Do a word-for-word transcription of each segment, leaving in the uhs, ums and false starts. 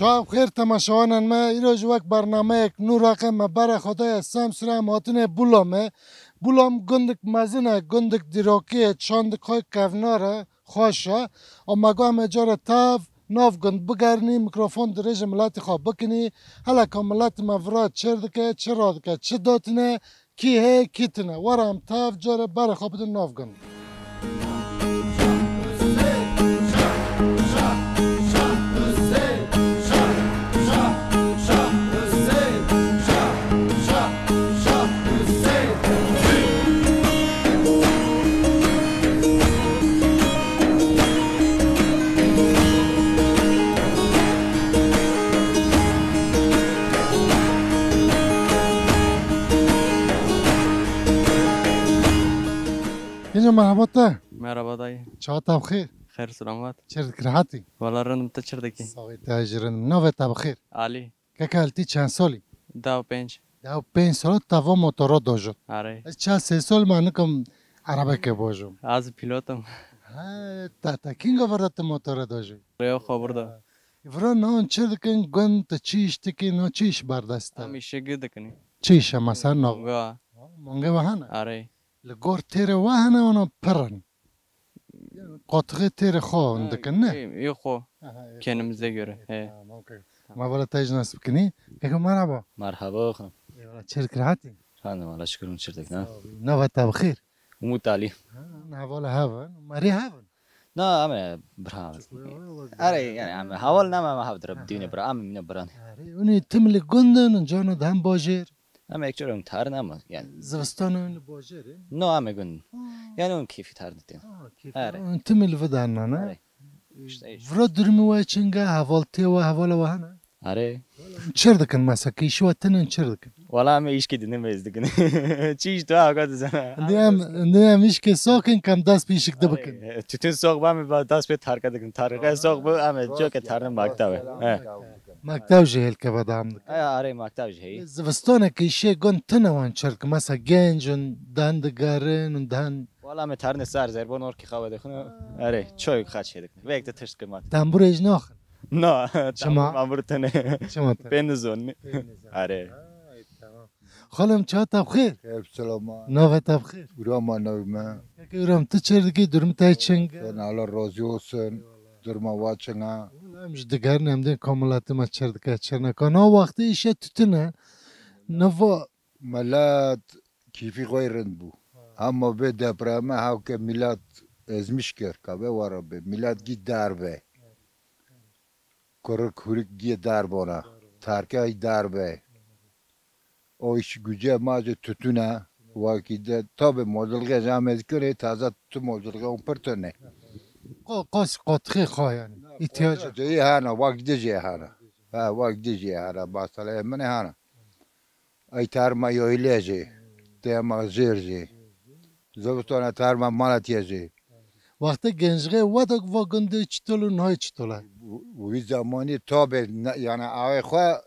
Çawa bi xêr temaşevanên me, îro jî wek bernameyek nû raqe me berê xwe daye Semsûrê, em hatine Bulamê. Bulam gundek mezin e, gundek dîrokî ye, çandek xwe kevnar e, xweş e. Ama got em ê cara tev nav gund bigerinî, mikrofon dirêjê miletê xwe bikinî. Hele ka miletê me vira çêr dike, çi radike, çi datine, kî heye, kî tune. Were em tev cara berê xwe bidin nav gund. Genco, merhaba te. Merhaba dayı. Çawa te bi xêr? Xêr selamet. Çêr dikî, rehat î? Wala rind im, tu çi dikî? Saxî, te jî rind im. Navê te bi xêr? Ali. Keke, li tî çend salî? Deh û pênc. Deh û pênc sal te va motora dojot. Arê. Ez çar sê sal me nikim erebeke bojom. Ez pilot im. He, te, te kînga virda tu motora dojî? Rêya xwe virda. Vira nan çi dikin, gund, tu çi îş dikî, na çi îş berdest e? Em îşê gi dikinî. Çi îş e mesela nav? Manga. Ha, mangê we hene? Arê. Li gor têrê we hene, wana pir in? Qatixê têrê xwe hûn dikin, ne? Ê, ê xwe. Aha, ê xwe. Kendimize göre, he. Tamam, okey. Tamam. Ma vala te jî nas bikinî. Keke merhaba. Merhaba, xanım. Eyvallah, çêr dikî, rehat î? Efendim, Allah şükür, çêr dikî, ha? Sağ ol. Nava te bi xêr? Umut Ali. Ha, hevala hev in, merî hev in. Na, em ê bira. Erê, yani, em ê heval ne, em ê hev dire, dîne bira, em ê mîne biran. Erê, hûn ê tim li gund in, cano di hem bajêr. Em ê yek cara hûn tarin em, yani. Zivistan hûn li bajêr in? No, em ê gund. Ha. Yani hûn keyfî tarin tên. Ha, keyfî. Erê. Hûn tim li vidan ne? Erê. İşte iş. Vira durumê we çing e, hevaltiyê we, hevala we hene? Erê. Çir dikin mesela, kîşî we tinin çir dikin? Wala em îşkê dinin mêz dikin. Çi îş tu aga dizana? Indi em, indi em îşkê sokin, kem dest pê îşik de bikin. Erê, tütün soq ba em ba dest pê tarke dikin. Tarke soq bu em coke tarne maktabe. He. Maktav jî hêl keve dam dikin. He, erê maktav jî heyî. Zivistanê kîşê gun tine wan çir dikin. Mesela genc un, den digerin un den. Wala me tarne sar zerbon orki xawe dixin. Erê, çoy xaç hê dikin. Vek de tişt kir mat. Tamburê jî naxin? Na, çima? Tamam, vur tene. Çima tene? Pê nizon. Pê nizon. Are. Ay, tamam. Xalem, çawa te bi xêr? Xêr, selama. Navê te bi xêr? Urama navê me. Keke Uram, tu çêr dikî, durum te çing? Sen Allah razı olsun. Durma wa çinga. Wala em ji digerin em dê kamilati me çêr dike, çêr neka. Na wextê îşe tütüne. Nava. Milet kîfî xwe rind bû. Hema vê depreme hewke milet ezmiş kir, ka vê were be. Milet gî derve. Kurik hurik gî derbona. Terkey derve. O iş güce ma jî tütüne. Wekî de tabi mozilge jame dikir, hê taze tu mozilge on pir tune. Qo-, qos qotxê xwe yani. İhtiyacı. Jê hana, wek di jê hana. Ha, wek di jê hana. Basalê min hana. Ey tarma yoylê jî, tema jêr jî. Zivistona tarma Malatya jî. Wextê gencixê we de va gundê çitol û nayê çitol e? Wî zemanî tabe ne, yani awê xwe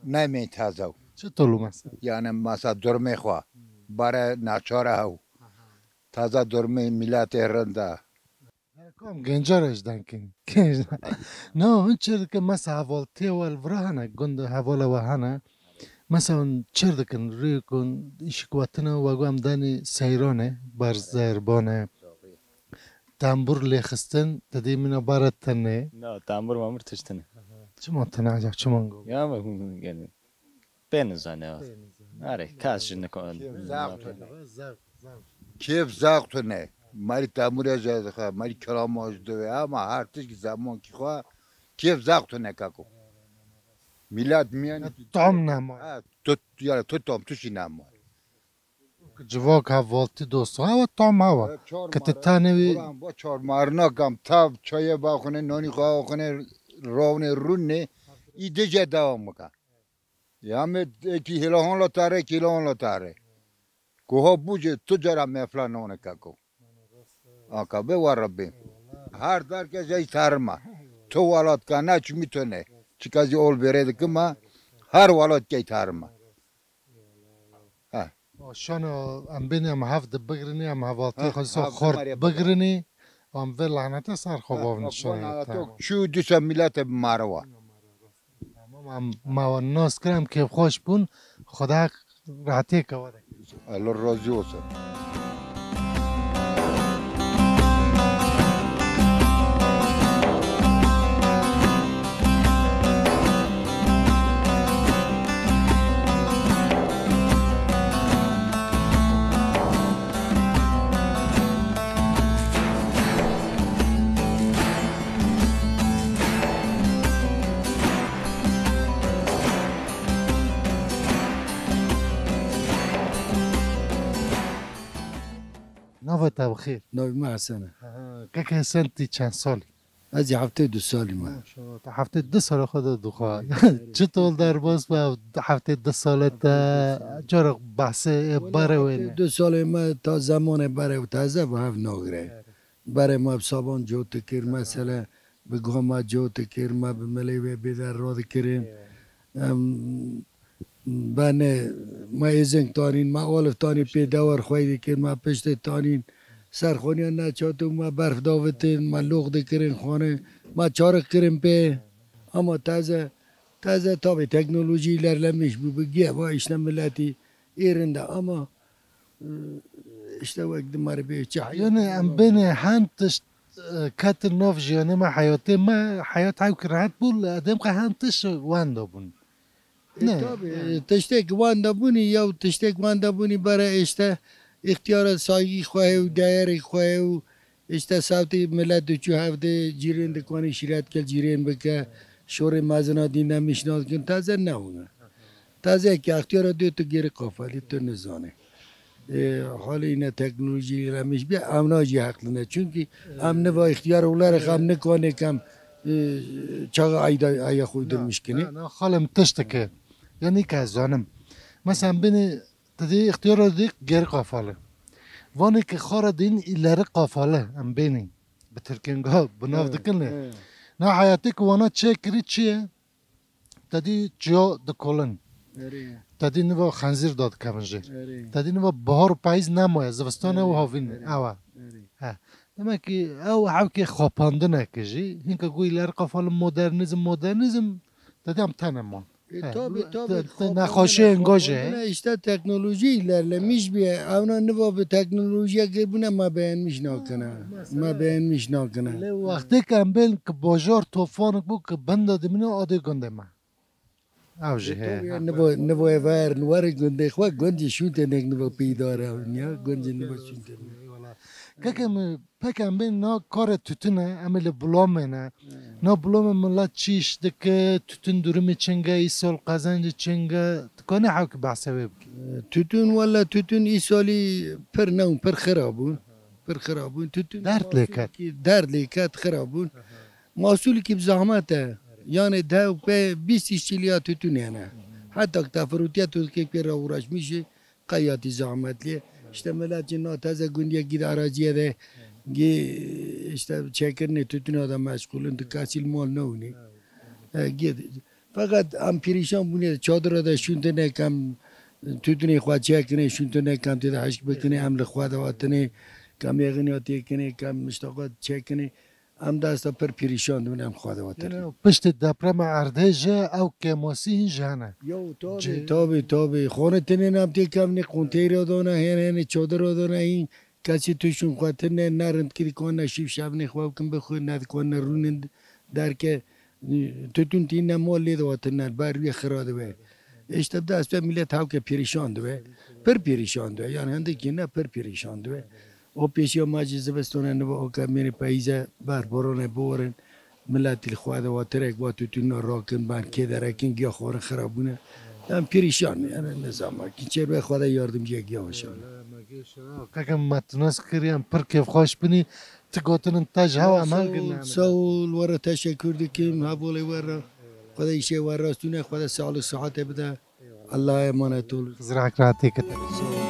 nemê taze. Çitol û mesela? Yani masa durmê xwe. Bare naçare hew. Taze durmê miletê rind e. Kom genca re ji denkîn. Genca. Na, hûn çêr dikin, mesela hevaltiyê we li vira hene, gund hevala we hene. Mesela hûn çêr dikin, rûyê ku hûn îşik we tine, we got em denî seyranê, ber zerbanê. Tembûr lêxistin, te dî mîna bare tenê. Na, tembûr memûr tişt tine. Çima tine acaba, çima got? Ya, me hûn, yani, Pê nizane. Pê nizane. Are, kes ji niko-, Kêf zaf tune. Zaf, zaf. Kêf zaf tune. Marî temûre jê dixe, marî kirama ji dive, ama her tişt ki zeman ki xwe kêf zaf tune kako. Milat miyan Ya tam nema. Ha, tu, yani tu tam tu şi nema. Civak hevaltî dost. Hewa tam hewa. Çar Ke tu mare, tenê wî ulan, bu çar marina kam, tav, çayê baxune, nonî xwe axune, ravne, runne, î dice devam bike. Ya me eki hêlahan la tare, eki hêlahan la tare. Ku ha bû jî tu cara mefla noneke ku. Aka be wa Rabbî. Her derke jey tarima. Tu welat ka ne çimî tu ne. Çika jî ol bêrê dikima. Her welat key tarima. Ha. Şano em bênî em hev de bigrinî, em hevaltî Ha, xwe hev xort de bigrinî. Em vê lanete ser xwe Ha, bavin ha, şano. Lanete çû dîsa milete bi mare wa. Tamam, em me wan nas kir, em kêfxweş bûn. Xweda rehetiyê ke we de. Allah razî olsun. Nava te bi xêr. Navê me Hesen e. Aha, keke Hesen, tu çend salî? Ez ê heftê du salî me. Maşallah, tu heftê du sala xwe de dixwe. Çitor derbas be heftê du sala te, cara behsê berê wê ne. Heftê du salê me ta zemanê berê û teze bi hev nagire. Berê me bi saban cot dikir, mesele bi guha me cot dikir, me bi milê wê bêder radikirin. Em, Benê me êzing tanîn, me alif tanî pê dewar xwey dikir, me piştê tanîn. Serxoniya neçat û me berf davitin, me lox dikirin xane, me çarik kirin pê. Ama teze, teze tabi teknolojî ilerlemiş bû, bi geva işte miletî êrinde ama, e, işte wek di me re bê çi heyat Yani em bêne hen tişt, e, ketin nav jiyanê me, heyatê me, heyat hewk rehet bû, li edem xwe hen tişt wenda bûn. E, Ne, tabii, yani. Tiştek wanda bûnî, ya tiştek wanda bûnî, bere işte îxtiyara saygî xwe û değerê xwe û işte sawtê millet diçû hevdê cîrên dikanî şîret kel cîrên bike, şorê mezina dîn nemiş nakin, taze ne hûne. Taze ki îxtiyara dê tu gêrî qafelî, tu nizane. E, halê îne teknolojî ilerlemiş bî, em na jî heqli ne. Çunkî em niva îxtiyar û lerê xem nikane kem, e, çaxa ayda aya xwe durmuş kinê. Na, na, xalem tişteke. Yanî ke ez zanim. Mesela bini, tu dê îxtiyara dê geri kafalı. Vanê ki xara din ileri kafalı, em beni. Bi Tirkîn ga, bi nav dikin lê. Na hayatê ki wana çekiri çi ye? Te dî çiya dikolin. Erê. Te dî niva xenzîr dadikevin jê. Erê. Te dî niva bihar û payîz nemaye, zivistane û havîn e. Erê. Ew e. Erê. He. Demek ki ew hewkê xapandineke jî. Hinka ku îler qafalin modernîzm, modernîzm, te dî em tene man. E, He, tabii, bu tabii, te, te xapandine, nexweşiyên go jî, xapandine he? İşte teknoloji ilerlemiş bîye. Evna niva bi teknolojiye girbûne me beğenmiş nakine. Ha, mesela, Me beğenmiş nakine. Lê wextê ke em bên ki bajar tofanik bû ki benda dimîne adê gundê me. Ew jî E, heye, tabii, ha. Nivo, nivo ev er, nivarê gundê xwe, gund jî şûntenek nivo pîdar e, ya, gund jî nivo şûntenek. Eyvallah. Keke min, pek em bên na kare tütün e, em ê li bulamê ne. Hmm. Na bulamê millet çi iş dike, tütün durumu çinge, îsol qezencî çinge, tu kanî hewkî behsê wê bikî? E, tütün, walla tütün îsalî pir ne, pir xira bûn. Pir xira bûn. Tütün Dert lê ket. Ki dert lê ket, xira bûn. Aha. Masûlî ki bi zahmet e. Yani dew pe bîst îşçiliya tütün hene. Hatta ki te firûtiye tu dikê pê re uğraşmış e, qeyatî zahmetli. İşte millet jî na teze gundiye gî di araziye de gî işte çekirinê tütüna de meşgûl in, di kesî li mal newînî. E, gî Feqet em pirîşan bûne, çadira de şûntinê kem tûtinê xwe çekinê, şûntinê kem tê de hişk bikinê, em li xwe de hatinê, kem yexiniya têkinê, kem miştaqa çekinê, em desta pir pirîşan dibin, em xwe de hatinê. Yani piştî deprema erdhê jî ew kêmasî hîn jî hene. Yo, tabi, Cê- tabi, tabi. Xone tenê em tê kevnê konteyra dana, hên hênê çadira dana hîn. Kesî tiştên xwe tune, ne rindkî dikon, ne şîv şevnê xwe bikin bixwin, ne dikon, ne rûnin derke, tûtûn tîne mol lê de tune, ber wî xira dibe. Îşte bi dest ve millet hewke perîşan dibe. Pir perîşan dibe. Yani hindikî ne pir perîşan dibe. O pêşiya me jî zivistone niva o ke mêrê peyîze ber borone biwerin. Milletî li xwe de wa tirek wa tûtûna rakin, ben kê derekin, giya xwarin xirab bûne. Em perîşan, yani nizama ki çêrbe xwe de yardimciye giya weşan. Keke me tu nas kiriyan pir kêfxweş binî. Tu gotin in te ji hewa em Sağ ol, helgirîne. Sağ ol, we re teşekkür dikim. Hevalê we re. Xwedê îşê we rast tune, Xwedê sağlık sıhhate bide. Allah'a emanet olun. Xizir hak rahatê kete. Sağ ol.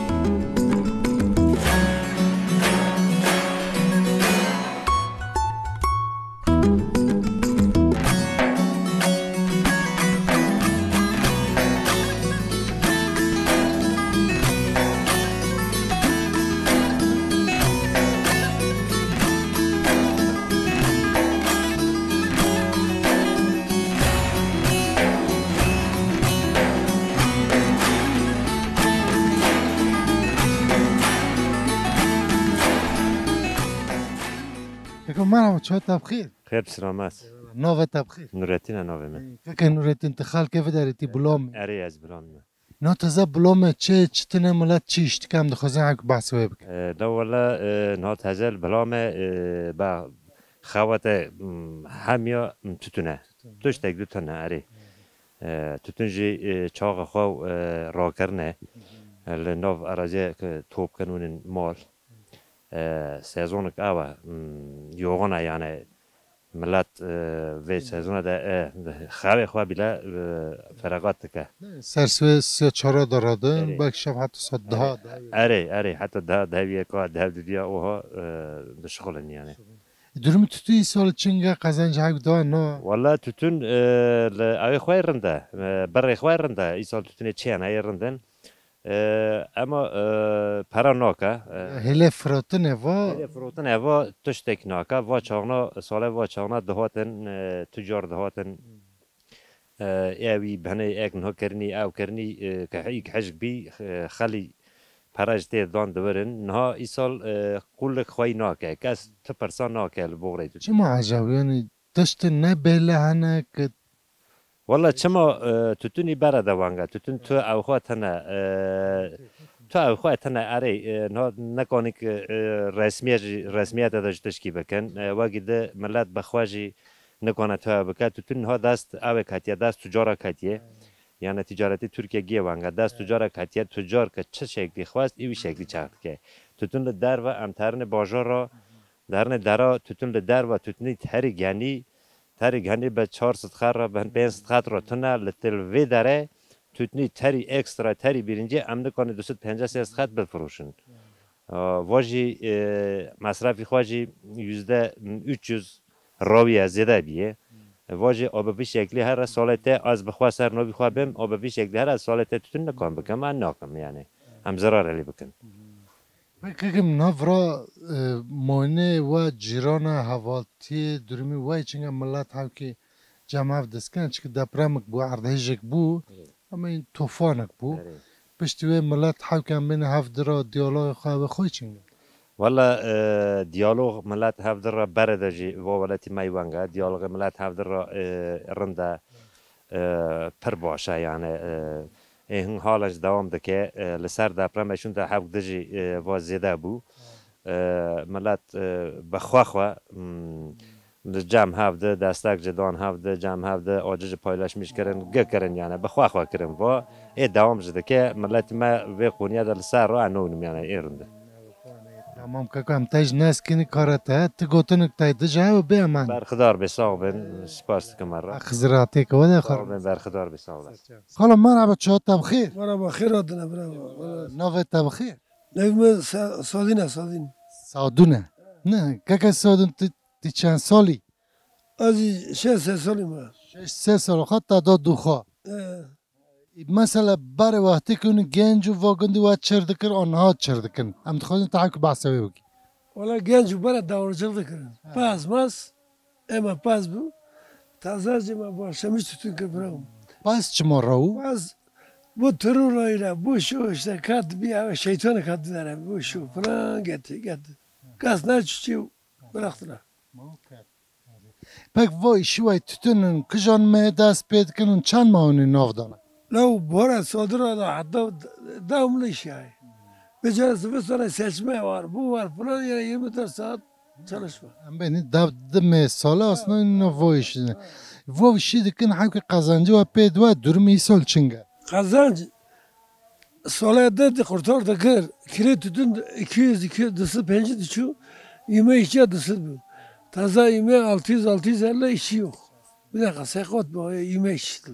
Keko, merhaba, çawa te bi xêr? Xêr, selamet. Navê te bi xêr? Nurettin e navê min. Keke Nurettin, tu xelkê viderî, tî Bilomê? Erê, ez Bilomê me. Na teze Bilomê çi, çi tune, milet çi îş dike, em dixwazin hewk behsê wê bikin. E, da wele, e, na teze li Bilomê, e, ba xewete, m, hemiya, m, tutune. Tutun. Tiştek du tune, erê. E, tutun jî, e, çaxê xwe, e, rakirine. E, li nav eraziyê ke top kin hûn in mal. E, sezonik ew e, m, yoxin e, yani millet, e, vê sezona de, e, xewê xwe bile, e, feragat dike. Ser sê, sê çara de radin, Erê. Belkî şev heta saet deha de. Erê, erê, heta deha, deha vî yeka, deha du vîya, oha, e, dişixulin yani. Durumê tutû îsal çinge, qezenc hewk da na? Wala tutun, e, li ew xwe rind e, e, berê xwe rind e, îsal tutunê çêyane yê rind in. E, ema, e, pera nake, e, Hêlê firotinê va? Hêlê firotinê va tiştek nake, va çaxna, sale va çaxna dihatin, e, tucar dihatin. E, ewî benê ek niha kirinî, ew kirinî, e, ke heyîk hişk bî, e, xelî pere ji tê dan dibirin. Niha îsal, e, qulik xweyî nake. Kes ti pirsa nake li boxrê tu. Çima ecab? Yani tiştin ne bêle hene ki Wala çima, e, tutunî bere de wanga. Tutun tu ew xwe tene, e, tu ew xwe tene erê, e, niha nekanik, e, resmiye jî, resmiyete de ji tişkî bikin. E, wekî di millet bi xwe jî nikane tu ew bike. Tutun niha dest ew ê ketiye, dest tucara ketiye. Yani ticaretî Tirkiye giye wanga. Dest tucara ketiye, tucar ke çi şeklî xwest, î wî şeklî çax dike. Tutun li derve em terine bajara, derine dera, tutun li derve, tutunî terî genî, terî genî be çar sed xet re, be pênc sed xet re tune, li til vê dere, tutunî terî ekstra, terî birinci, em nikane du sed pêncî sê sed xet bifiroşin. Aa, va jî, e, mesrefî xwe jî yüzde üç yüz rawiye zêde biye. Va jî o bi vî şeklî here salê te ez bi xwe ser novî xwe bim, o bi vî şeklî here salê te tutun nikan bikim, an nakim yani. Em zirarê lê bikin. Peki kim navra, e, moyne we cîrana hevaltiyê durumî we çinge millet hewkî cem hev diskine, çiki depremik bû, erdhêjek bû. Ama in tofanek bû. Erê. Piştî wê millet hewken bêne hev dira diyaloga xwe ve xwe çinge. Wala, e, diyalog millet hev dira bere de jî vo weletî me wenge. Diyalogê millet hev dira, e, rinde, e, pir baş e yani, e, ê hin halen jî dewam dike. E, li ser depremê şûn de hewk dijî, e, va zêde bû. E, millet, e, bi xwe xwe, hmm, Li cem hev di, destek ji dan hev di, cem hev di, acı ji paylaşmiş kirin, gi kirin yani, bi xwe xwe kirin va. Ê dewam ji dike, milletî me vê qoniyê de li ser ra, eno nim yani, ê rind e. Tamam kaka, em te ji neskînî kara te, ti gotinik te di ji hev bê eman. Berxidar bê, sağ bin, spas dikim me re. Xizir hatê ke wede xwe. Sağ bin, berxidar bê, sağ olasın. Kala merhaba, çawa te bi xêr? Merhaba, xêr hatine, bravo. Navê te bi xêr? Navê me Sa-, Sadîn e, Sadîn. Sadûn e. Ne, keke Sadûn, tu Ti çend salî? Ez jî şeş sê salî me. Şeş sê sal, xwe te da dû xwe. E. Mesela berê wextê ku hûn genc û va gundî we çêr dikir, an niha çêr dikin. Em dixwazin te hewk behsa wê bikî. Wala genc û berê dewrcil dikirin. He. Pez mez, ema pez bû. Taze jî me başlamış tutun kir bira. Pez çima raw? Pez bu terör rayla, bu şu işte kat bir şeytanı kat dere, bu şu falan getti, getti. Kas ne çiçi bıraktılar. Pek vay şiway tutunin kijan me dest pê dikin û çend me hûnî nav dana? Lew bora sodira da hatta devamlı iş yani. Bir kere sıfır sonra seçme var, bu var falan, yine yirmi dört saat çalışma. Em beni dev di me sala aslında ne vo işini. Vo işi dikin hewki kazancı ve pê dua durum îsol çinge. Kazanç Sale de de kurtar dikir. Kirê tütün iki yüz, iki yüz, du yüz elli diçû. Yeme işçiye du yüz bin. Taze yeme altı yüz, altı yüz elli, işçi yok. Bir dakika, sekot bu, yeme işçi.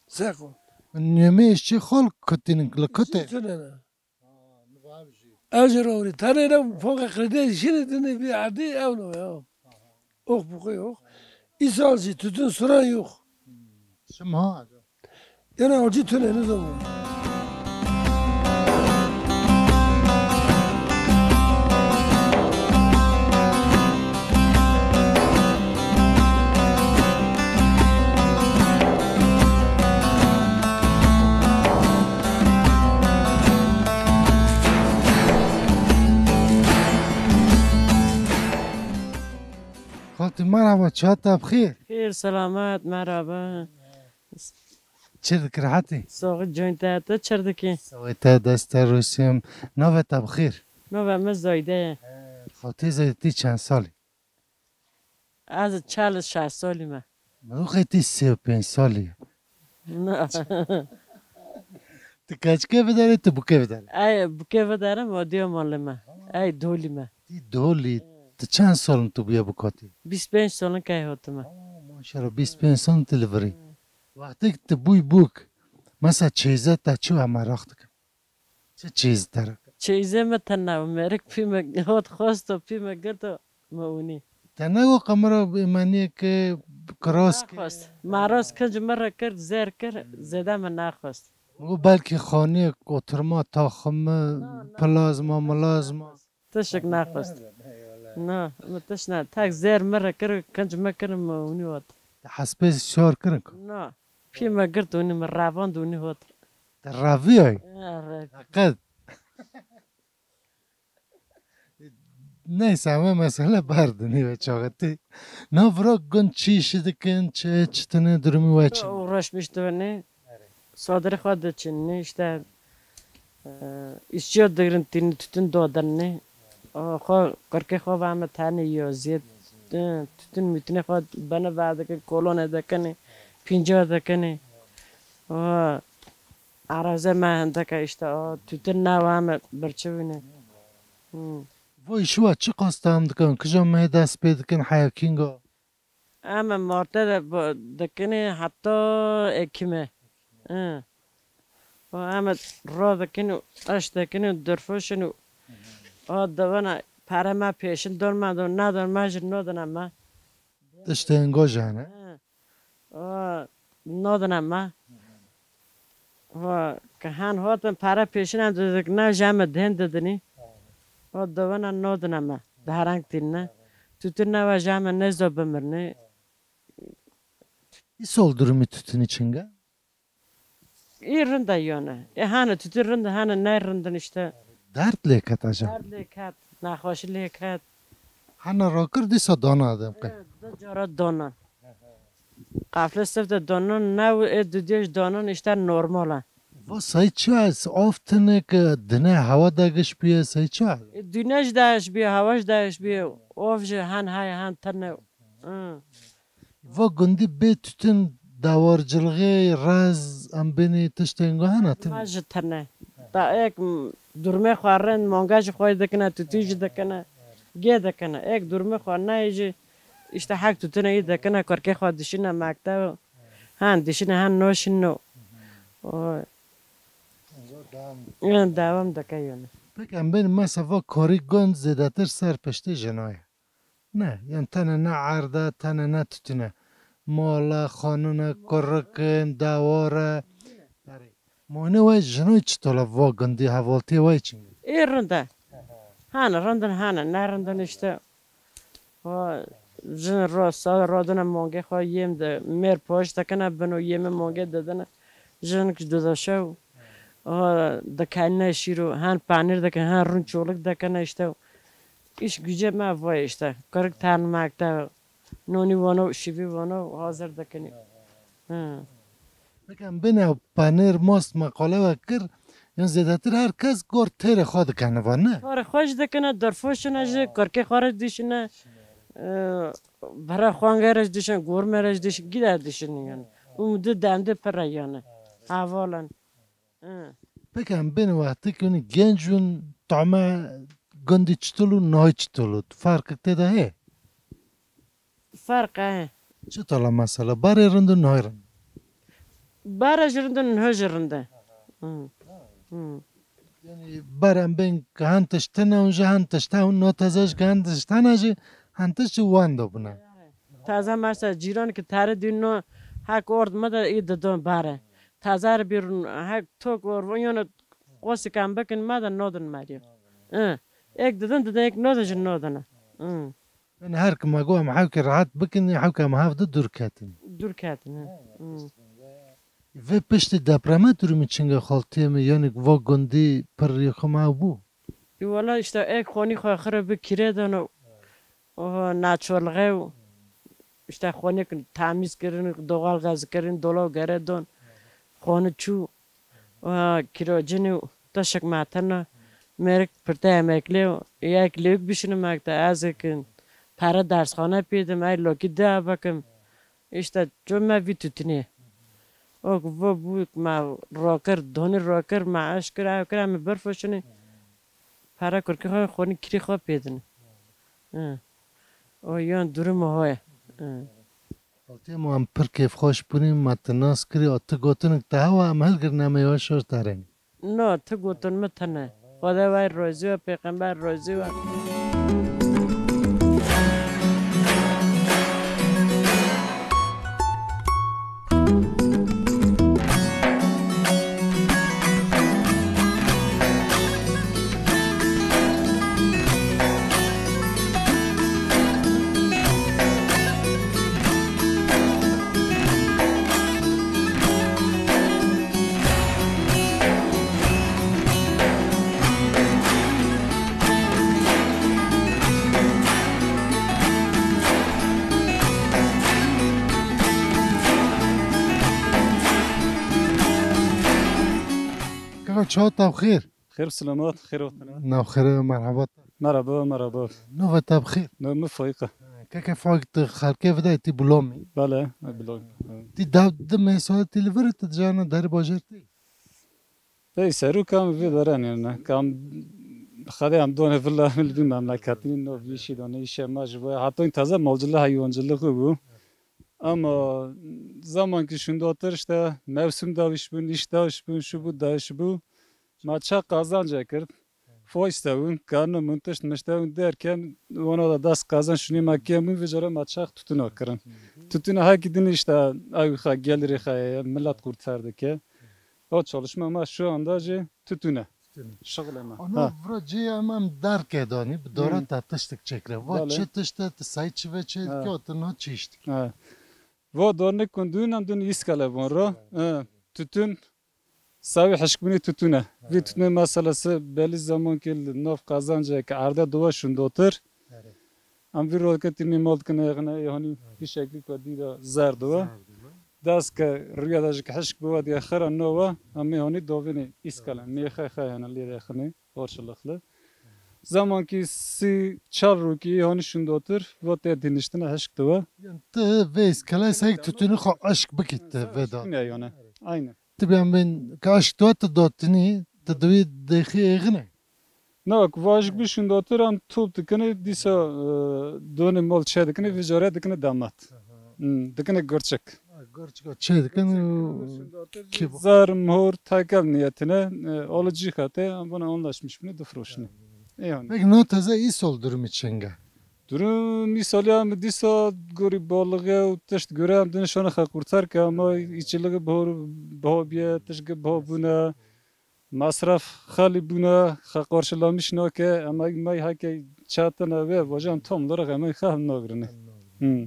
Sekot. Yeme işçi xol kutin li kute. Tütün ne? Ev ji rewrî. Tenê ne foqa qirêdê şîrê dinê bir erdî ew no ya. Ox bu yok. Îsal jî tütün suran yok. Şim ha. Yine acı tüne ne zaman? Xaltî merhaba, çihat te bi xêr? Xêr, selamet, merhaba. Çi dikî, rehetî? Saxî, coyên te, tu çi dikî? Sawê te, dest te rûsim. Navê te bi xêr? Navê min Zayde ye. Xaltî Zayde, tî çend salî? Ez çel û şeş salî me. Min wexê tî sê û pênc salî. Na. Tu keçikê biderê, tu bûkê biderê? Ey, bûkê biderim, o diyo malê me. Ey, dolî me. Tî dolî, tu çend sal in tu bûye bûkatî? Bîst pênc sal in key hatime. Aa, maşallah, bîst pênc sal in tu li virî. Wextê tu bûy bûk, mesela çêze te çi we meraq dikim? Çi çêz te re? Çeyizê me tena bû, mêrik pî me hot xwest û pî me girt û me ûnî. Te ne got qemira êmeniyê ke kiras ke? Naxwest. Maros kinc min re kir, zêr kir, zêde min naxwest. Min got belkî xaniyek oturma, taximi, plazma, milazma. Tişik naxwest. Na, min tiş ne. Tek zêr min re kir, kinc min kir, min ûnî hot. Te hespê şar kirin ku? Na. Pî me girt ûnî, min revand ûnî hot. Te reviyay? Qet. Neyse, em ê mesele berdinî ve çaxetî. Na vira gund çi işî dikin, çi, çi tune durumî we çi? Uğraşmış dibinî. Sodirê xwe diçinî, işte, e, işçiya digirin tînî, tütün dodinî. O xwe, qirkê xwe ve me tenê yiyo, ziyê, e, tütün mütünê xwe bene ve dikin, kolonê dikinî, pînca dikinî. O, Erazê me hindek e, işte, o tütün ne wa me birçivîne. Hmm. Vay, şiwa çi qas tam dikin, kija me dest pê dikin, heya kinga? Em e Marte de bu-, dikinê heta Ekimê. Hı. O em e ro dikin û eş dikin û dirfoşin û o divana pere me pêşin don me don, ne don me jî nodine me. Tiştên go jane. Hı. O nodine me. Ho, ke han hotin pere pêşinan didikna, jeme dihên didinî. Ho, dovena nodine me, diherang tînne. Tütün neva jeme nêzo bimirnî. Îsol durumî tütünî çinge? Î rinda yone. E, hane tütün rinda, hane ne rindin işte. Dert lê ket ajan. Dert lê ket, naxweşî lê ket. Hana rakir dîsa dana dem qe. E, du cara dana. Qafle sifte donon ne û ê dudiyê ji donon îşte normal e. Va sayî çi ye? Av tine ke dine hewa dagiş bûye, sayî çi ye? E, dune jî dagiş bûye, hewa jî dagiş bûye. Av jî hen hay hen tine. Hı. Va gundî bê tütün dawarcilixê, rez, em bênî tiştên go hene tine? Me jî tine. Da ek, m, durmê xwe rind, manga jî xwe dikine, tütün jî dikine. Gê dikine. Ek durmê xwe neyê jî, îşte hek tütüne yî dikine, kurkê xwe dişîne mekteb. Hen dişîne, hen noşîno. O. Yên dewam dike yone. Peki em bên mesela va karî gund zêdetir ser piştê jina ye. Ne, yan tene ne erd e, tene ne tütün e. Mal e, xanin e, kurik in, dewar e. Erê. Mane we jinoy çi tola va gundî hevaltiyê we çi? Ê rind e. Hane rindin, hane ne rindin işte. O jin ro sa rodine mongê xwe yêm de mêr poş dekine bin û yêmê mongê dedine. Jinik ji duda şew. O dikene şîro, hen panîr dekine, hen rûn çolik dekine işte. Îş gücê me vay işte. Kirik tan mekte. Nonî vano, şivî vano, hazir dikinî. Hı. Peki em bêne panêr, mast me qale we kir, yan zêdetir her kes gor têrê xwe dikene va, ne? Karê xwe jî dikine, derfoşine jî, kurkê xwe re dişine, e, bera xwangere jî dişine, gormere jî dişine, gide dişine yani. Û di demde pire yani. Havalan. Hı. Peki em bên wextê ku hûn genc bûn, tame gundî çitul û nahî çitul û? Ferqek tê de heye? Ferq e. Çitul e mesela? Barê rind û nahî rind? Bare jî rind û niho jî rind e. Hı. Hı. Yanî ber em bên ki hin tişt tune û ji hin tişt hewn, no teze ji ki hin tişt hene jî, hin tişt jî wendo bûne. Taze mesela cîran ki tere dîn no hek ord me de î didon bare. Taze re bir hek tok or yon qosik em bikin me de nodin meriyo. Hı. Ek didin didin ek nodin jî nodin. Hı. Yani her kima go em hewke rahat bikin, hewke em hev de dûr ketin. Dûr ketin, hı. Hı. Vê piştî depreme durumî çinge xaltiyê me, yani vo gundî pir yê xwe me bû? Ê wala işte ek xonî xwe xire bi kire dano. O naçolğe û işte xonî tamîz kirin, doğal gaz kirin, dolaw gere don. Xonî çû. Wa kîrocin û teşek me tena mêrik pirte emekli û yek lêk bişinim ek te ez kin. Pere dersxane pêdim, ey lokî de bikim. Îşte ço me vî tutinê. O ku vo bû me rokir, donî rokir, me eş kir, ew kir, em berfoşinê. Pere kurkî xwe, xonî kirî xwe pêdin. Hı. O yan durum o ye. Hı. Xaltiyê me em pir kêfxweş bûnî, me tu nas kirî, a tu gotinik te hewa em hilgirin em ê şor terên. No, tu gotin min tune. Xwedê we rozî we, pêxember rozî we. Kaka, çawa te bi xêr? Xêr bi selamet, xêr hatine. Nav xêre, merhaba. Merhaba, merhaba. Nava te bi xêr. Navê min Faîq e. Keke Faîq, tu xelkê vide, tu Bulomî. Bele, Bulomî. Tu dew di mehsûla tu li vir, tu dijana derê bajêr tê? Ey, serok em vê dere nêne. Kam Xwedê em done vila min li vî memleketî, no vî şî dane îşe me ji bo. Heta taze malcılığı, heywancılığı bû. Ama zaman ki şundotir işte mevsim dawiş bûn, iş dawiş bûn, şu bû dawiş bû. Ma çax qazanc kir. Foyste bûn, karno min tişt mişte bûn derken, wana da dest qazanc şunî ma kêm bûn, vê cara ma çax tutuna kirin. Tutuna hekî din işte ew xwe gelirê xwe ye, millet kurtar dike. O çalışma ma şu anda jî tutune. Tutune. Şixulê me. Ana Ha. vira cê em em derke danî, bi dora Hmm. te tiştik çêkire. Va Belê. çi tişt e, tu sey çi ve çê Ha. dike, tu na çi iş dike. Ha. Va dornik kun dûn em dûn îskale von ro. Ha. Tutun, savi hişkbûnî tutune. Vî Ha. tutune meselesi belî zaman ki li nav qazancek erde dova şundotir. Erê. Em vî roketî mîmal dikine, yexine, yehonî Ha. fîşekî ku dî de zer dova. Zer dova. Dest ke rûya de jik hişk bi we diye xira nova, em ê honî dovinê îskele, mêxe xe hene lê rexinê, orşilixli. Zemankî sî çar rûkî honî şundotir, vo tê diniştine hişk diwe. Yan tu vê îskele seyk tutuni xwe eşk bikî tu vê da. Şunê yone. Aynen. Tu bî em bên ka eşk diwe tu dotinî, tu divî dêxî êxine. Na, ku vajik bi şundotir em top dikine, dîsa, e, donê mal çê dikine, vî care dikine damat. Aha. Hmm, dikine gurçik. Ha, gurçik çê dikin û Şundotir ki bu? Zar, mihor, tekel niyetine, e, alıcı xate, em buna anlaşmış bine, difroşine. E, yani. Peki no teze îsol durumî çinge? Durum îsol ya mi dîsa gorî balığı û tişt göre em dine şana xwe kurtar ke ama îçiliği bahor, baho biye, tişt ge baho bune. Masraf xalî bûne, xe qarşılamış nake, em ay may heke çatine ve vajan tam olarak em ay xehm nagirine. Hmm.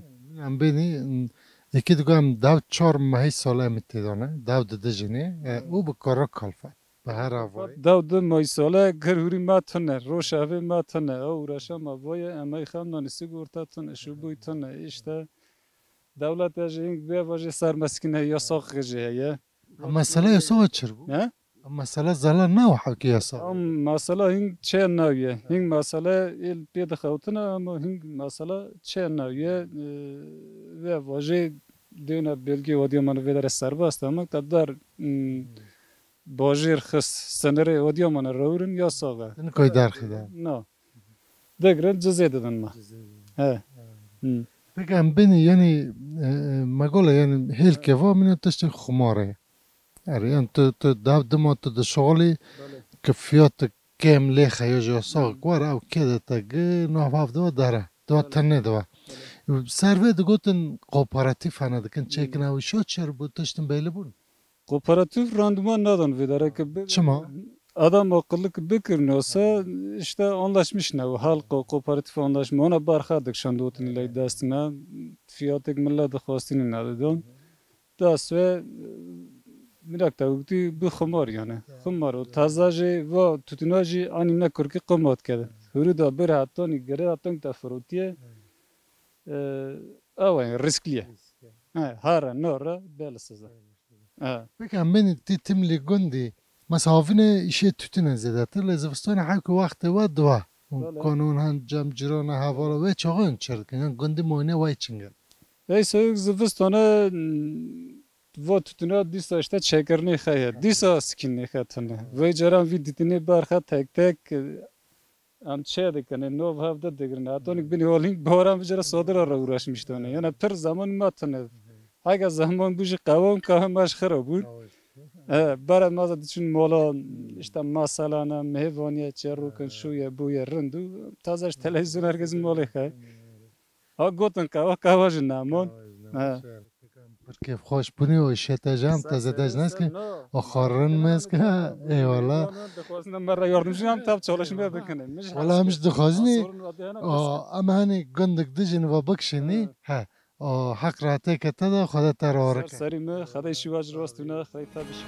Em bênî, m, êkî digo em dew çar mehî sale em tê dane, dew didijînê, e, Hmm. û bi kara kalfe. Bi her avayî. Dew di may sale, gir hûrî me tune, roşevê me tune, ew uğraşa me voye, em ay xehm nani sigorta tune, şubûy tune, işte. Dewlet ya jî hing vê vajê sermeskine yasax jî heye. Em mesela yasaxa çir bû? He? Em mesela zala ne o hewkê yasa? Em mesela hing çê nawiye. Hing mesela il pê dixewtine ama hing mesela çê nawiye, e, vê vajê dêne belge wadiya man vê dere serbest ama kadar, hmm, Bajêr xist, senerê Adiyamanê rewir in, yasax e. Din koy derxî de. Na. Digirin, cizê didin me. He. Hmm. Peki em bênî, yanî, e, e, me gole, yanî hêlkê va min tiştê xumarê. Erê, yanî tu, tu dav dima tu dişixulî, belê, ki fiyatik kêm lê xeyo ji yasax, hmm, were ew kê de te gi nav hav diwa dere. Diwa, belê, tenê diwa. Belê. Ser vê digotin kooperatif hene dikin, hmm, çêkin ew şo çer bû tiştin belî bûn. Kooperatif randiman nadan vê dereke bi-, çima? Adam akıllı ki bikirin olsa, işte anlaşmış ne, halk o kooperatif anlaşma, ona barxa dikşan dotin ley destine, fiyatek millet dixwastini ne didon. Das ve, mirak da wekti bi xumar yani. Xumar o, taza jî va tutuna jî anî ne kurki qemat kede. Huru da bir hatoni gere haton te firotiye. Ee, ew e, riskli ye. Risk e. He, hara, nora, belisiz e. He. Peki em bên tî tim li gundî. Mesela havîne îşê tütüne zêdetir, lê zivistanê hewkî wextê we diwa. Belê. Kanûn hen cem cirana hevala wê çaxin çir dikin. Yan gundî moyne wey çingin. Ey sewik zivistane, mm, va tütüne dîsa işte çekirnê xe ye. Dîsa sikînê xe tune. Vey caran vî dîtinê berxe tek tek, e, em çê dikin, nov hevde digirin. Hetonik binî holîn boran vijara sodira re uğraşmış tone. Yani pir zaman ma tune. Hega zaman bu jî qewam ka hema ji xira bûn. E, bara maza diçin mola, işte masalana, mehvaniye, çerrokin, şu ye, bu ye, rindu. Taze ji televizyon herkes molê xe. Ha gotin qewa, qewa ji namon. Qewa ji namon, ha. Pir kêfxweş bûnî û şete jam te zêde ji neskin. O xwarin mezka, eyvallah. Dixwazin me re yardımcı em tab çalışmaya bikinin. Wala em ji dixwazin ê, sorun wa dihena, o, em henî gundik dijin ve bikişinî. Ha. He. O heq rahatê ke te de, Xwedê te re warike. Ser serî me, Xwedê şîva ji rastî ne, Xwedê te bişî.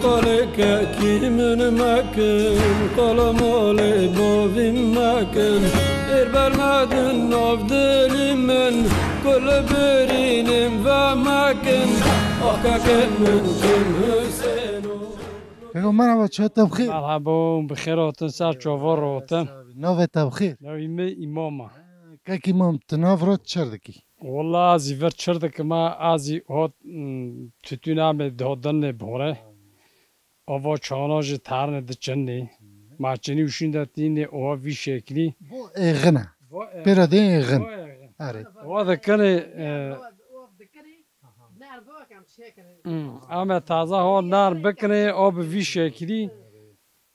Qalê kekî min mekin, qala malê bavî mekin. Êr bermedin nav dilî min, kul birînim ve mekin. Ah kekê min kim Hüseyno. Keko, merhaba, çawa te bi xêr? Merhaba, bi xêr hatin, ser çava rotin. Navê te bi xêr? Navê me Îmam e. Kek Îmam, tu nav rot çer dikî? Wala ez ê vir çir dikim, ez ê hot, mm, tütün em ê dodinê bore. Ava çana ji tarnê diçinê. Ma çinî û şûnde tînê oha vî şeklî. Bu êxin e. Bu êxin. Pêra dê êxin. Bu êxin. Erê. Oha dikinê, e, Hmm, em ê taze ho nerm bikinê, o bi vî şeklî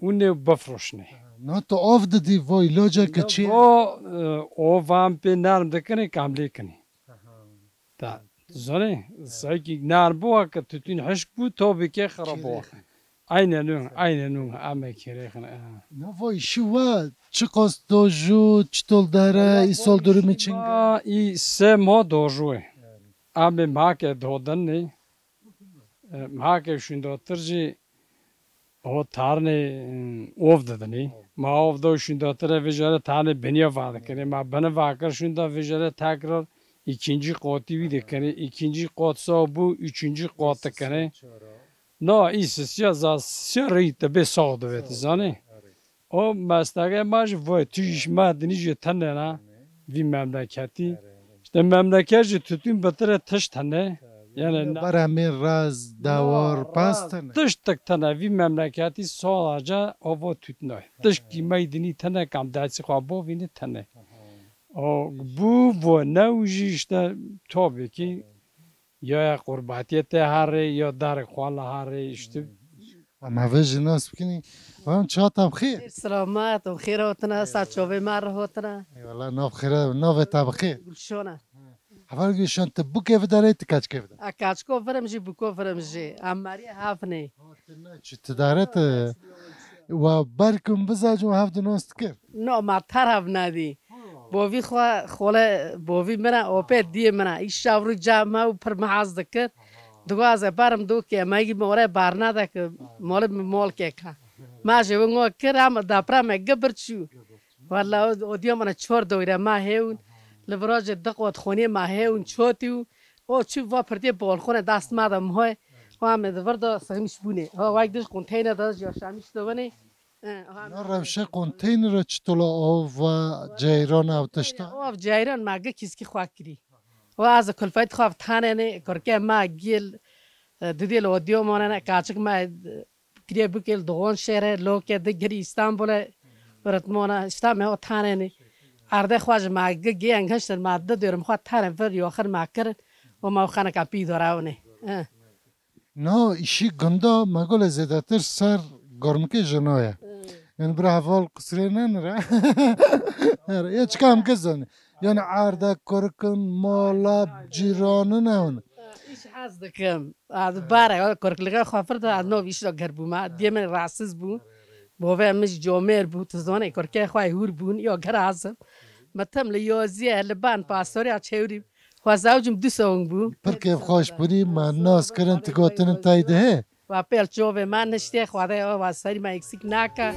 û nê bifroşinê. Na tu av didî vo îlaca ke çi? O, e, o van pê nerm dikinê, kam lê kinê. Ta, tu zanê, sekî nerm bû, ke tütün hişk bû, tobî ke xirab bû. Aynen û, aynen û, em ê kêrê xin, e. Na vo îşî we çiqas dojû, çitol dere, îsol durumî çinga? Î sê ma dojû e. Em ê mehake dodinê, e, mehake şûndotir jî o tarnê, e, ov didinê. Ma ov do şûndotir e, vijere tarnê biniya va dikinê. Ma bini va kir şûnda vijere tekrar ikinci qotî wî dikinê. İkinci qot sa bû, üçüncü qot dikinê. Na, î sisiya za siya rî te bê sax divê, tu zanê. O mesteke ma jî voy, tu jî ji me dinî jî tine ne, vî memleketî. Erê, erê. İşte memleket jî tütün bitire tişt hene. Tabii. Yani ne- Beremê raz, dawar, pas tine. Tişt tek tine, vî memleketî sadece avo tütüne. Tişt kî me dinî tine, kam dersi xwe bo vîni tine. O bu vo ne û jî işte tabii ki Ya, ya qurbatiyê te herê, ya darek xwe li herê, işte. Em hevê jî nas bikinî. Em çawa te bi xêr? Selamet, em xêr hatina, ser çavê me re hatina. Eyvallah, nav xêr, navê te bi xêr. Gulşana. Heval Gulşan, tu bûkê vidarê, tu keçikê vidarê? A keçiko virim jî, bûko virim jî. Em meriyê hevnê. Ha, tu ne çi, tu dare tu. Wa berkum bizacin, wa hev di nas dikir. No, ma ter hev nedî. Bovî xwe, xole bovî min e, opê diyê min e. Îşev rû cem me û pir me hez dikir. Dugaze barim do ke, me gi more barna da ke, mole mi mol ke ka. Ma je win o kir, ama dapra me gibir çu. Wala o, o diyo mana çor doyre ma heun. Li viraje diq ot xone ma heun çotiu. O çu va pirdiye balkone dast ma da mhoy. O ame de virda sığmış bune. Ha, vay diş konteyner da yaşamış da bane. He, ha. Na rewşe konteynera çitola ava ceyran ev tişta? Av ceyran ma ge kiski xwa kiri. Wa az kulfayt xwa tanene, korke ma gil, e, didil o diyo monene, kaçık ma, e, kiriye bikil doğan şehre, loke de giri İstanbul'e, öğretmana, işte me o tanene. Arde xwa ji ma ge, ge engenştir ma de diyorum, xwa tane ver yoxir ma kir, o ma o xana kapî doraune. He. Na îşî gunda me gole zêdetir ser gormikê jina ye. Hmm. Yani bira heval qisirê nenire. Her, ya çika em ke zanî. Yani arda kurkin, mala, cîranin ewn. Ha, îş hez dikim. Az bare, kurklige xafir da, az nov îş da ger bûma. Diye min rahatsız bû. Bove min comêr bû, tu zanî, kurke xwe hûr bûn, ya ger azim. Me tem li yoziye, li ban pastorya çewrî. Xwezawcim du sewing bû. Pir kêfxweş bûnî, me nas kirin, tu gotinin tey de he. Wa pêl çovê me niştê, Xwedê ew wa serî me eksik nake.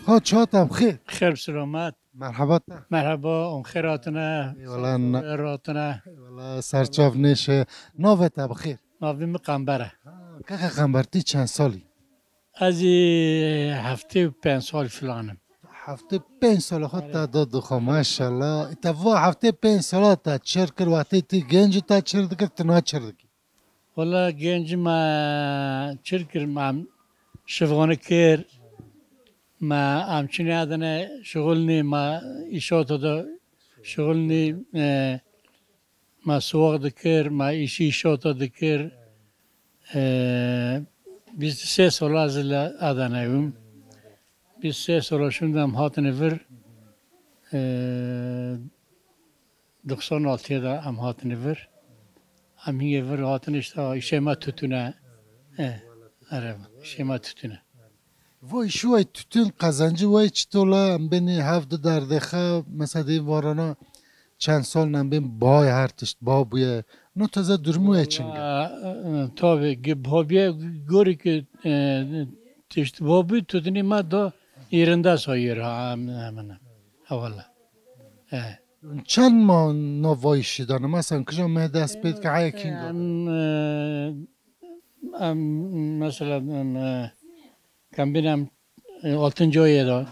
Ha, çata bi xêr. Xêr bi selamet. Merhaba te. Merhaba, em xêr hatine. Eyvallah, na- Xêr hatine. Eyvallah, serçav nêşe. Navê te bi xêr. Navê min Qember e. Ha, kaka Qember, tu çend salî? Ez ê heftê û pênc sal filan im. Heftê pênc sala xwe te da dixwe, maşallah. Te va heftê pênc sala te çir kir, wextê tu genc te çir dikir, tu naçir dikî? Wela genc me çir kir, me şivxane kir, me em çi nedine şixulnî, me îşata de şixulnî, e, me siwaq dikir, me îşî îşata dikir. E, bîst û sê sala ez li Adanayê bûm. Bîst û sê sala şûnde em hatine vir. E, doksan altı de em hatine vir. Em hingê vir hatine işte îşê me tutune. E, ere, îşê me tutune. Vo îşî wey tutun qezencî wey çitola em bênî hev di derdexe, mesela dê varana çend sal em bên bay her tişt ba bûye. No teze durumu ye çinge. Aa, e, e, tabii ki ba bûye, gorî ki, e, tişt ba bû, tutunî me da yerinde sayır ha, hemen, hemen. Ha, valla. E. Çend ma nava îşî dane? Mesela kija me dest pê dike heye kinga? Em, e, em, mesela, em, e, kembîn em, e, altıncı ayê de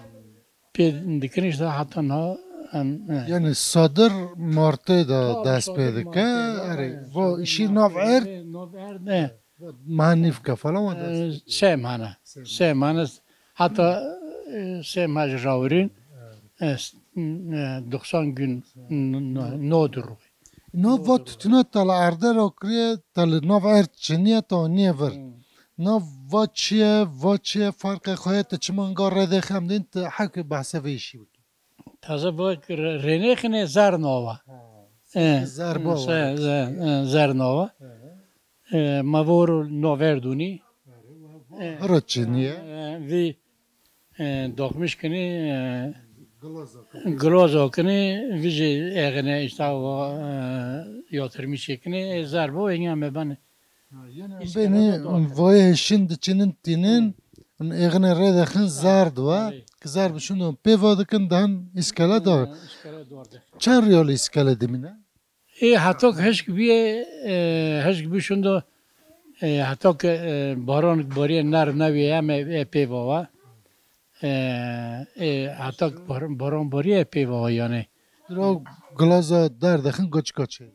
pê dikin işte heta niha em, e. Yani sadir martê de dest pê dike. Erê, vo îşî nav erd. Nav erd, e. Manîfka falan wa dest. E, sê mane. Sê mane. Heta, e, sê meh ji rawirîn, e, s-, e, doksan gün n-, n-, nodir. Nav va tutuna te li erde ra kiriye, te li nav erd çiniye, te aniye vir. Hmm. Nav va çiye, va çiye, farqê xwe ye, te çima nga rê dê xem din, te hewkê behse vê îşî bikî. Taze va re-, rênêxine zer nava. Ha. E, zer bo se-, var. Ze-, e, zer nava. Hı hı. E, ma vor nav erdûnî. E, hira çiniye. E, vî, e, dokmiş kinî, e, gloza kinî. Gloza kinî, vî jî eğine işte o, e, yatırmış kinî, e, zer bo, enya me ben. Ha, yani îskele beni de dor. Voye hişin diçinin tinin, eğine rê dexin zer dua, evet. Ki zer bişin pê va dikin dan iskele dor. E, iskele dor de. Çar yol iskele dimine? Ê hetak hişk bûye, e, hişk bû şindo, e, hetak, e, baran bariye ner neviye em ê, ê pê vava. E, ê hetak bar-, baran bariye pê vava yani. Dira glaza derdexin goç goçê.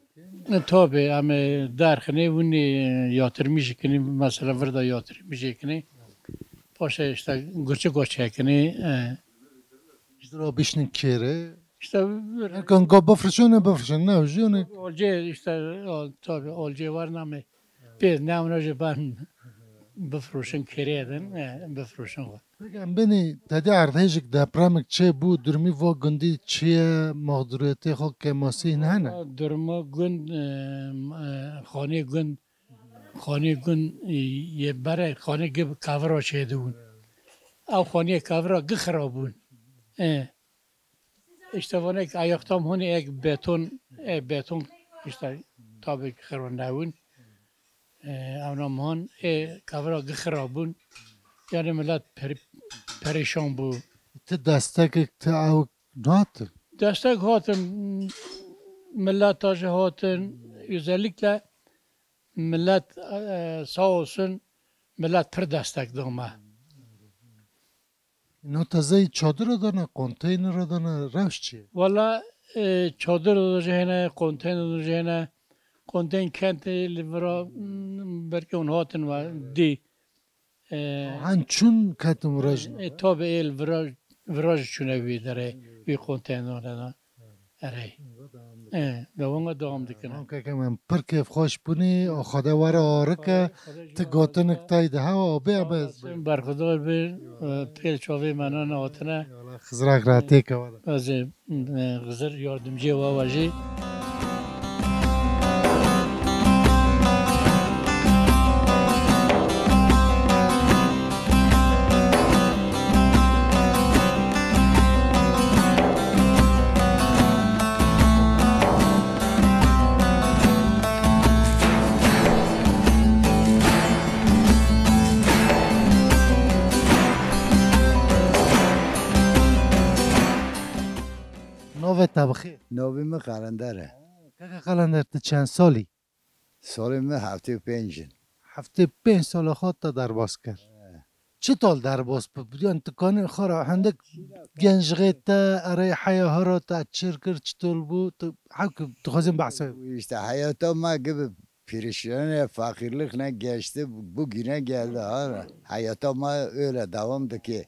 E, tabi, em ê derxinê winî yatırmış kinî, mesela virda yatırmış kinî. Paşa işte goçe goçe kinî, e. Dira bişnin kêre. İşte böyle. Erkan ga bifrişin, ne bifrişin, ne jiyone. Olce işte, o, tabii olce var name. Pê ne ona je ben. Bifroşin kêrê din, e, bifroşin xwe. Peki em benî tedî erdhêjik depremik çê bû, durumî vo gundî çi ye, mexduriyetê xwe kêmasî hene? Duruma gund, e, e, xanê gund, xanê gund, e, yê berê xanê gi kavira çêdibûn. Ew xanê kavira gi xirab bûn. E, işte vanek ayaktam hûn ek beton, e, beton işte tabi xirab nebûn. E, ewna mihan, e, kavira gi xirab bûn. Yani millet per-, perişan bû. Ti destekek, ti ew natin? Destek hatin, millet taji hatin. Özellikle millet, e, sağ olsun, millet pir destek da me. No tezeyî çadira dana, konteynera dana, rewş çi ye? Wala, e, çadir da jî hene, konteyner da jî hene. Konteyn kentê li vira, m, belkî hûn hatin ve dî. E, Hen çûn ketin vira jî? E, tabi ê li vira, vira jî çûne wî derê, wî konteynera da. Erê. E, dewama dewam dikine. Tamam keke, min pir kêfxweş bûnî, Xwedê were arike, ti gotinik tay de hewa, abê, abê. Berxudar bi, e, pêl çavê me nane hatine. Xizrak rahatê ke wada. Ez ê, e, Xizir yardımcı wa we jî. Navê te bi xêr? Navê min Qelender e. Keke Qelender, tu çend salî? Salê min heftê û pênc in. Heftê pênc sala xwe te derbas kir. He. Çital derbas bû? Yani tu kanî xwe re hindik gencixê te, erê heya hira te çir kir, çital bû? Tu hewkî dixwazin behsê. İşte heyata me gibi perişan, fakirlik ne geçti, bugüne geldi ha. Heyata me öyle devam dike.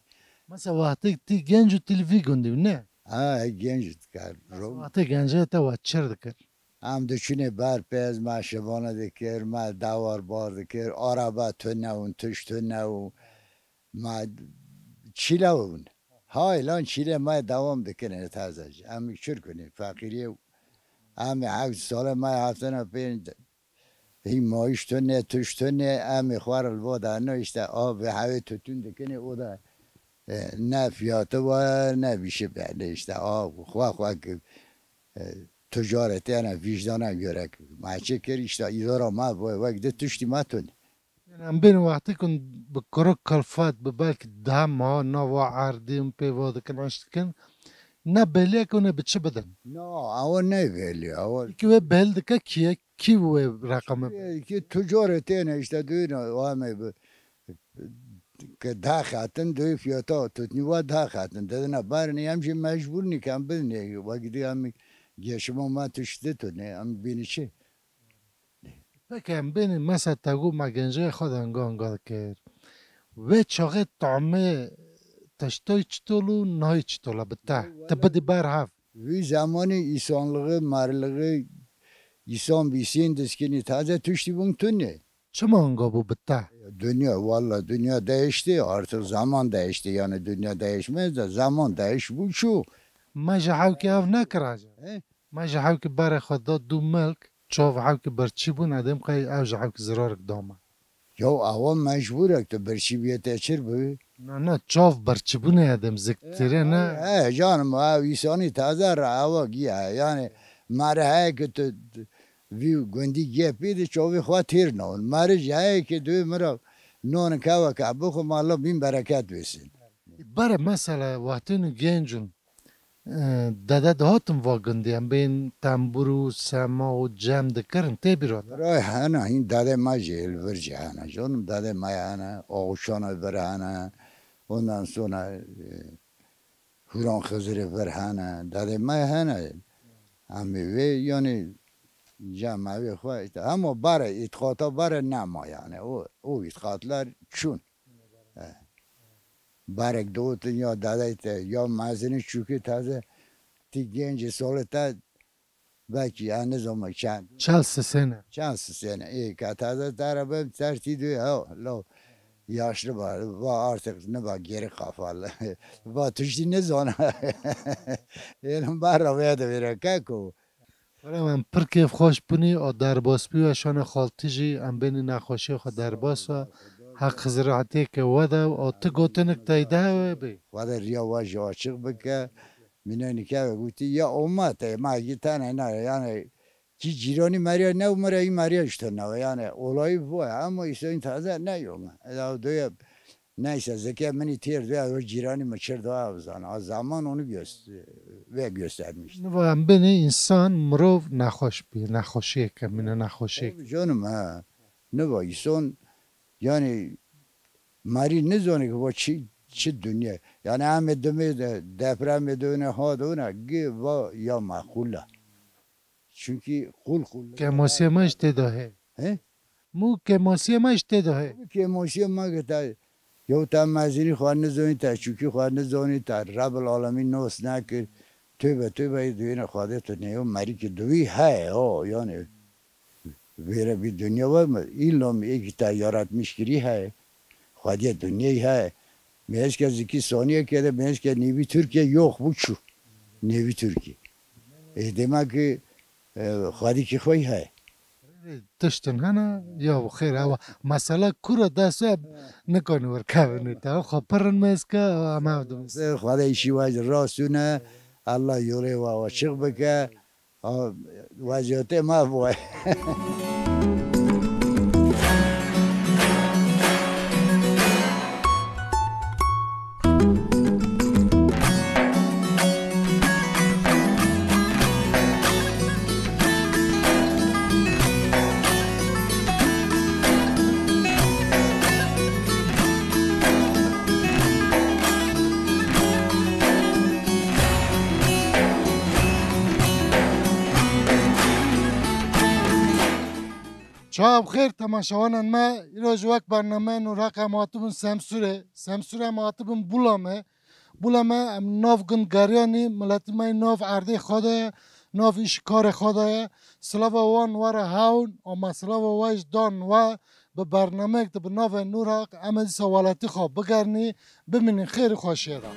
Mesela wextê tu genc û tu li vî gundî bû, ne? Ha, genc dikar. Wextê gencê te we çir dikir? Em diçûnê ber pez, me şibane dikir, me dewar bar dikir, araba tune û tuş tune û me çile û hay lan çile me devam dikirin taze. Em çirkunê feqîriyê û em ê hewt sale me haftena pê hî mayîş tune, tuş tune, em ê xwar li bo da ne işte a bi hewê tutun dikinê o da, e, ne fiyatı var ne bir şey belli işte a xwa xwa ki e, ticaretê, yani vicdana göre maçê kir, işte îdara ma wek de tiştî ma tune. Yani em bên wextê ku bi kuruk kilfet, bi belkî deh mah nava erdê em pê va dikin, iş dikin, ne bêliyek û ne bi çi bidin. Na, ew ne bêlî, ew. Ki wê bêl dike kî ye, kî wê reqemê? Ki ticaretê ne işte duyuna, o em ê bi ke daxatin, duyê fiyata tutnî wa daxatin. Dedina barin, em jî mecbûr nî ke em bidinê. Wek dî em geçima me tişt ditune, em bînî çi? Peki em bênî mesela te got me gencê xwe de ango ango dikir. Wê çaxê tamê teştoy çitol û nayê çitol e bi te? Te bidî ber hev. Wî zemanî îsanlixî, merlixî, îsan bîsîn diskinî taze tuştî bûn tune. Çima ango bû bi te? Dünya, valla dünya değişti. Artık zaman değişti. Yani dünya değişmez de zaman değiş bu şu. Me ji hewkê ev nekir aca. He? Me ji hewkê berê xwe da du milk, çav hewkê birçî bûn, edêm qey ev ji hewkê zirarik dame. Ya awa mecbûrek tu birçî biyê te çir bû. Na, na, çav birçî bûnê edêm ziktire ne. He, he, canım, ev îsanî taze re awa giya. Yani mare heye ki tu vî gundî giye pê de çavê xwe têr nawin. Mare jî heye ki duyê min re non keweke bixwe, mala bîn bereket wêsin. Bere mesela wextên genc in, e, dede dihatin va gundî, em bên tembûr û sema û cem dikirin, tê bîra te? Ray hene, hîn dede me jî li vir jî hene. Canım dede me hene, Oxuşana vir hene. Ondan sonra, e, Hûran Xizirê vir hene, dedê me hene. Em ê wê, yanî, cem evê xwe, işte, hema bare, îtixata bare nema, yani. O, o îtixatlar çûn. E, barek digotin ya dedê te, ya mezinî çûkî taze, ti gencî solê te, belkî, ya nizama çend. Çel sisêne. Çend sisêne. Ê, ka taze te re bim, tertî duyê, ha, lo. Yaşlı var, va artık ne va geri kafalı. Va tuştî ne zana. Yerim barra veya da vere kako. Were em pir kêfxweş bûnî, a derbas bû, we şane xaltî jî, em bênî nexweşiyê xwe derbas we. Heq xizir etê ke we de, a ti gotinik teyde hewe bê. Xwedê riya we jî açiq bike. Mînenî ke we gotî, ya omate, ma gî tane ne, yani, kî cîranî meriya ne, umre î meriya işte ne, yani, olayı bu, ama işte taze ne yok. Ya, doya, neyse, zeke minî têr doya, o cîranî mi çir doya, zan. A zaman onu göz-, ve göstermiş. Niva em bênî, însan, mirov nexweş bî, nexweşiyê ke, mîne nexweşiyê. Tabii canım, ha. Niva, însan, yani, Marî nizane ki va çi, çi dinya. Yani em ê dimê de, depremê de ne, ha de ne, gi va ya maqul e. Çünkü qul qul. Kemasiye me ji tê de he. He? Mû kemasiye me ji tê de he. Kemasiye me gita. Yo te mezinî xwe nizanî, te çûkî xwe nizanî, te Rebbil Alemîn nas nekir. Tövbe tövbe, duyêne Xwedê tu neyo merî ki duyî heye, ha, yani. Vêre bir dünya var mı? İlla mı êkî te yaratmış kirî heye. Xwediyê dinyayê heye. Mêzke zikî saniyeke de mêzke nêvî Tirkiye yok bu çû. Nêvî Tirkiye. E, demek ki, e, Xwedîkî xwe heye. Tiştin hene ya bu xêr ewa. Mesela kura dest we nikanî werkevin te. Xwe pirin mêzke, em ev dum. Xwedê işî we rast sûne. Allah yolê we açık bike. A, vaziyetê me bu ye. Çawa bi xêr temaşevanên me, îro ji wek bername Nûrhaq em hatibûn Semsûrê. Semsûrê em hatibûn Bulame. Bulame em nav gund geriyanî, miletî me nav erdê xwe de ye, nav îş karê xwe de ye. Silava wan were hewn, ama silava we jî dan we bi bernameyek de bi navê Nûrhaq, em ê dîsa welatî xwe bigernî, bimînin xêr û xweşiyê de.